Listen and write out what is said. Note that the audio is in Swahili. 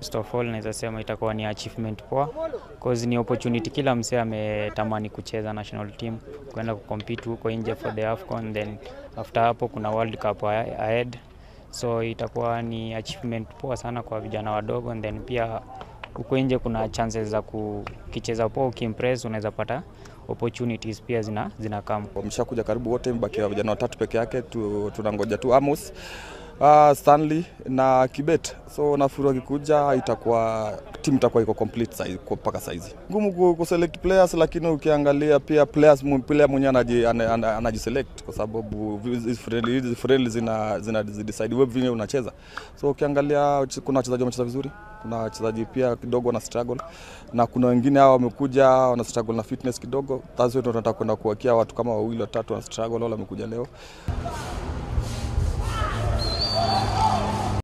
First of all naweza sema itakuwa ni achievement poa, cause ni opportunity kila msee ametamani kucheza national team, kwenda kucompete huko nje for the AFCON, then after hapo kuna World Cup ahead, so itakuwa ni achievement poa sana kwa vijana wadogo, and then pia huko nje kuna chances za kukicheza poa, ukiimpress unaweza pata opportunities pia zina come. Wameshakuja karibu wote, mbakia vijana watatu peke yake, tunangoja tu Amos, Stanley na Kibet. So nafikiri wakikuja itakuwa team itakuwa iko complete size mpaka size. Ngumu ku select players, lakini ukiangalia pia players player mwenyewe anajiselect kwa sababu hizi friendly zina decide wewe vile unacheza. So ukiangalia kuna wachezaji wamecheza vizuri, kuna wachezaji pia kidogo wana struggle, na kuna wengine hao wamekuja wana struggle na fitness kidogo. That's why tunataka kwenda kuwakia watu kama wawili watatu wana struggle, wale wamekuja leo.